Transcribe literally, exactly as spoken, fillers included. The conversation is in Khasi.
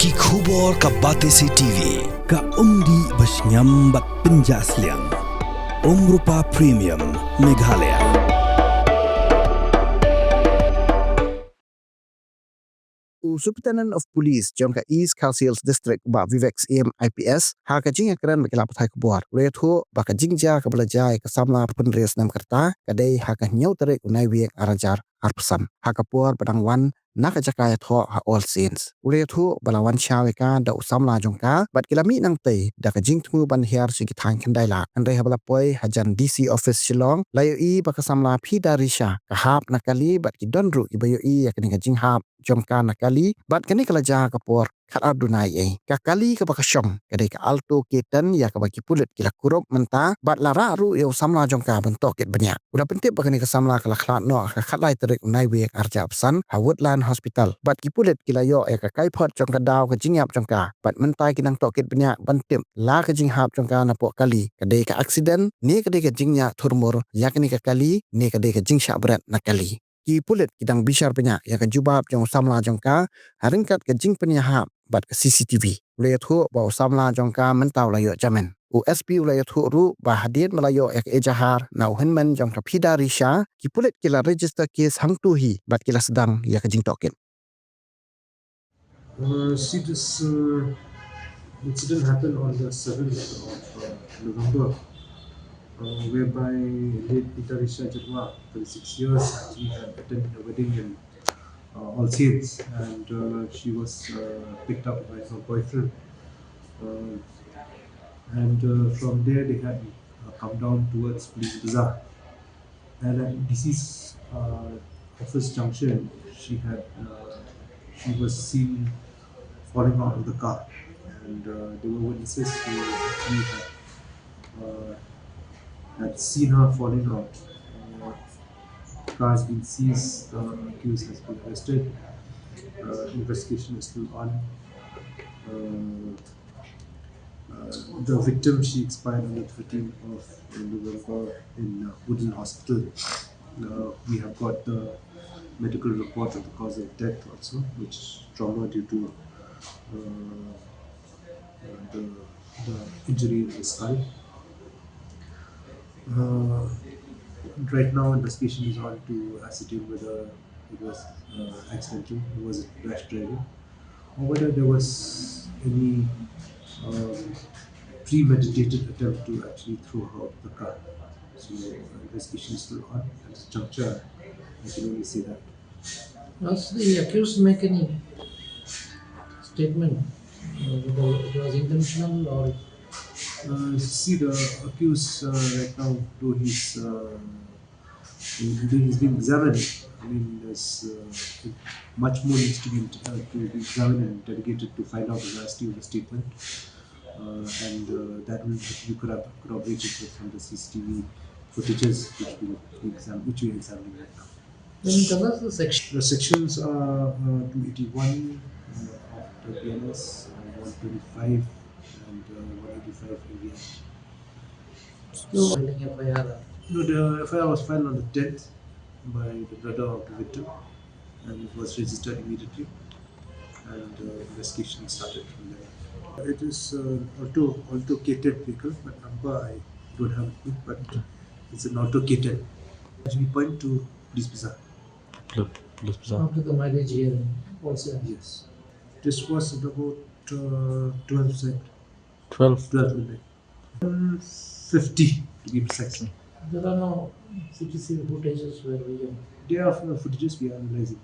Ki khubor ka Batesi T V, ka umdih ba shngiam bad pynjah sliang. Umrupa Premium, Meghalaya. U Superintendent of Police jong ka East Khasi Hills District, Bah Vivek Syiem, I P S, ha ka jingïakren bad ki lad pathai khubor, u la ïathuh ba ka jingjia kaba la jia ïa ka samla pynriew snem ka rta ka dei ha ka hynñiew tarik u Naiwieng ar hajar arphew san, ha ka por ba dang wan na ka jaka ïathoh ha All Saints. U la ïathuh ba la wan shaw ïa ka da u samla jong ka bad ki la mih nangtei da ka jingthmu ban hiar sha ki thaiñ Khyndai Lad. Hynrei haba la poi hajan D C office Shillong, la ïohi ba ka samla Pida Risha ka hap na kali bad ki don ruh kiba ïohi ïa kane ka jinghap jong ka na kali, bad kane ka la jia ha ka por khatar duna eiei. Ka kali kaba ka shong ka dei ka Alto K ten, ïa kaba ki pulit ki la kurup mynta bad la rah ruh ïa u samla jong ka ban tohkit bniah. U la pyntip ba kane ka samla ka la khlad noh ha ka khatlai tarik u Naiwieng ar hajar arphew san ha Woodland Hospital, bad ki pulit ki la ïoh ïa ka kaiphod jong ka daw ka jingïap jong ka, bad mynta ki nang tohkit bniah ban tip la ka jinghap jong ka napoh kali ka dei ka aksiden ne ka dei ka jingñiah thurmur ïa kane ka kali ne ka dei ka jingshah bret na kali. Ki pulit ki dang bishar bniah ïa ka jubab jong u samla jong ka ha ryngkat ka jingpynïahap bad ka C C T V. U la ïathuh ba u samla jong ka mynta u la ïoh jamin. U S P u la ïathuh ruh ba hadien ba la ïoh ïa ka ejahar na u hynmen jong ka Pida Risha, ki pulit ki la register case hangto hi bad ki la sdang ïa ka jingtohkit. Uh, see, this uh, incident happened on the seventh of uh, November, uh, whereby late Pida Risha Jyrwa, thirty-six years, actually had attended a wedding in uh, All Saints, and uh, she was uh, picked up by her boyfriend. Uh, and uh, from there, they had uh, come down towards Police Bazaar. And at D C's uh, office junction, she had uh, she was seen falling out of the car, and uh, there were witnesses who actually had, uh, had seen her falling out. Uh, car has been seized. The accused has been arrested. Uh, investigation is still on. Uh, uh, the victim, she expired on the thirteenth of November in uh, Woodland Hospital. Uh, we have got the medical report of the cause of death also, which is trauma due to uh, uh, the, the injury in the skull. Uh, right now, investigation is on to ascertain whether it was uh, accidental, was it rash driving, or whether there was any um, premeditated attempt to actually throw her out of the car. So, uh, investigation is still on. At this juncture, I can only say that. Does the accused make any statement uh, whether it was intentional or Uh, see, the accused uh, right now, though he's uh, though he's being examined, I mean, there's uh, much more needs to be, uh, to be examined and interrogated to find out the veracity of the statement, uh, and uh, that will have to be corrab- corroborated with from the C C T V footages which we exam- which we are examining right now. Can you tell us the section? The sections are uh, two eighty-one uh, of the B N S and one twenty-five and uh, one eighty-five A V I. So, filing F I R? No, the F I R was filed on the tenth by the brother of the victim, and it was registered immediately, and uh, investigation started from there. It is uh, Alto, Alto K ten vehicle, but number I don't have it, but it's an Alto K ten. Actually, point to Police Bazaar. Police Bazaar. After the mileage hearing, also. Yes. This was at about uh, twelve, sir. Twelve. Twelve midnight. Fifty, to be precise. There are no C C T V footages where we can. There are uh, footages we are analyzing.